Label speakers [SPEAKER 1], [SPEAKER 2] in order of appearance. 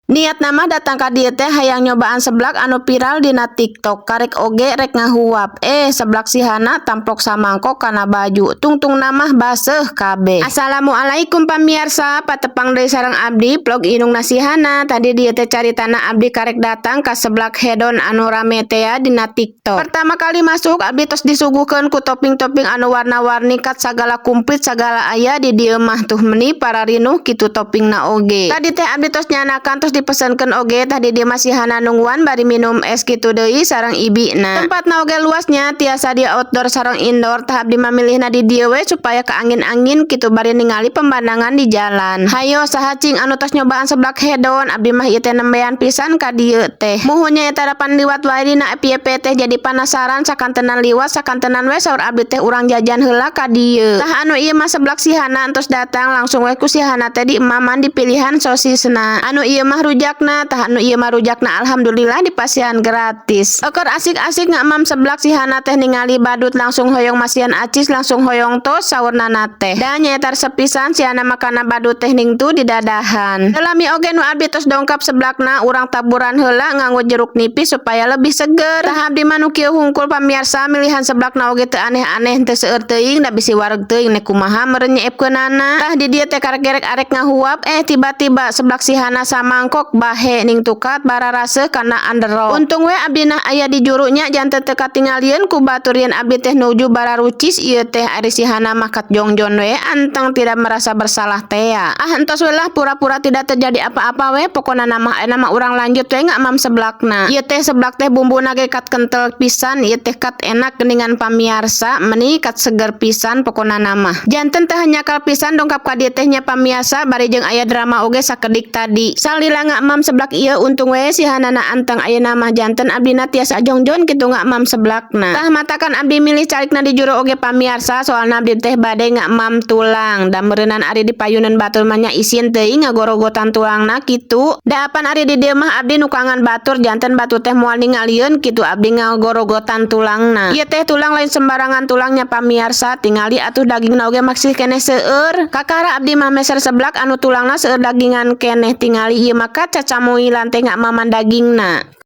[SPEAKER 1] Niatna mah datang ka dieu teh hayang nyobaan seblak anu viral dina TikTok, karek oge rek ngahuap. Eh, seblak si Hana tamplok samangkok kana baju, tungtungna mah baseuh kabeh. Assalamualaikum pamiarsa, patepang deui sareng abdi, vlog Indungna si Hana. Tadi dieu teh caritana abdi karek datang ka Seblak Hedon anu rame tea dina TikTok. Pertama kali masuk, abdi tos disuguhkeun ku topping-topping anu warna-warni, kat sagala kumplit, sagala aya di dieu mah. Tuh, meni pararinuh kitu toppingna oge. Tadi teh abdi tos nyanakan, tos dipesenkeun oge. Tadi dia masih Hana nungguan bari minum es kitu deui sareng ibina. Tempatna oge luasnya, tiasa di outdoor sareng indoor. Tah, abdi mah milihna di dieu we supaya ke angin-angin kitu bari ningali pemandangan di jalan. Hayo, saha cing anu tos nyobaan Seblak Hedon? Abdi mah ieu teh nembean pisan ka dieu teh. Muhun nya eta pan liwat wae dina FYP teh, jadi panasaran, sakantenan liwat sakantenan we saur abdi teh urang jajan heula ka dieu. Tah, anu ieu mah seblak si Hana entos datang, langsung we ku si Hana teh diemaman di pilihan sosisna. Anu ieu mah rujakna, tah anu ieu mah rujakna, alhamdulillah dipasihan gratis. Eukeur asik-asik ngamam seblak, si Hana teh ningali badut langsung hoyong masihan acis, langsung hoyong tos saurnana teh. Da nyaeta resep pisan si Hana makana badut teh ning tuh di dadahan. Teu lami oge nu abdi tos dongkap seblakna, urang taburan heula nganggo jeruk nipis supaya lebih seger. Tah, abdi mah nu kieu hungkul, pamiarsa, milihan seblakna oge teu aneh-aneh, teu seueur teuing da bisi wareg teuing nek kumaha meureun nyeepkeunana. Tah, di dieu teh karek gerek arek ngahuap, eh tiba-tiba seblak si Hana samangkok bahe ning tukat bararaseuh kana underrok. Untung we abdi nah aya di jurunya, janten teu katingalieun ku batur yen abdi teh nuju bararucis ieu teh. Ari si Hana mah kat jongjon we, anteng tidak merasa bersalah tea. Ah, entos we lah, pura-pura tidak terjadi apa-apa we. Pokona mah ayeuna mah urang lanjut we ngamam seblakna. Ieu teh seblak teh bumbuna ge kat kental pisan, ieu teh kat enak geuningan, pamiarsa, meni kat seger pisan pokona mah. Janten teh hanjakal pisan dongkap ka dieu teh nya, pamiarsa, bari jeung aya drama oge sakedik tadi. Salila ngamam seblak ieu, untung we si Hanana anteng ayeuna mah, janten abdina tiasa jongjon kitu ngamam seblakna. Tah, matakan abdi milih calikna di jero oge, pamiarsa, soalna abdi teh bade ngamam tulang. Da meureunan ari di payuneun batur mah nya isin teuing ngagorogotan tulangna kitu. Da apan ari di dieu mah abdi nukangan batur, janten batur teh moal ningalieun kitu abdi ngagorogotan tulangna. Ieu teh tulang lain sembarangan tulangnya, pamiarsa, tingali atuh dagingna oge masih keneh seueur. Kakara abdi mah meser seblak anu tulangna seueur dagingan keneh, tingali ieu mah kacacamuilan teh ngamaman dagingna.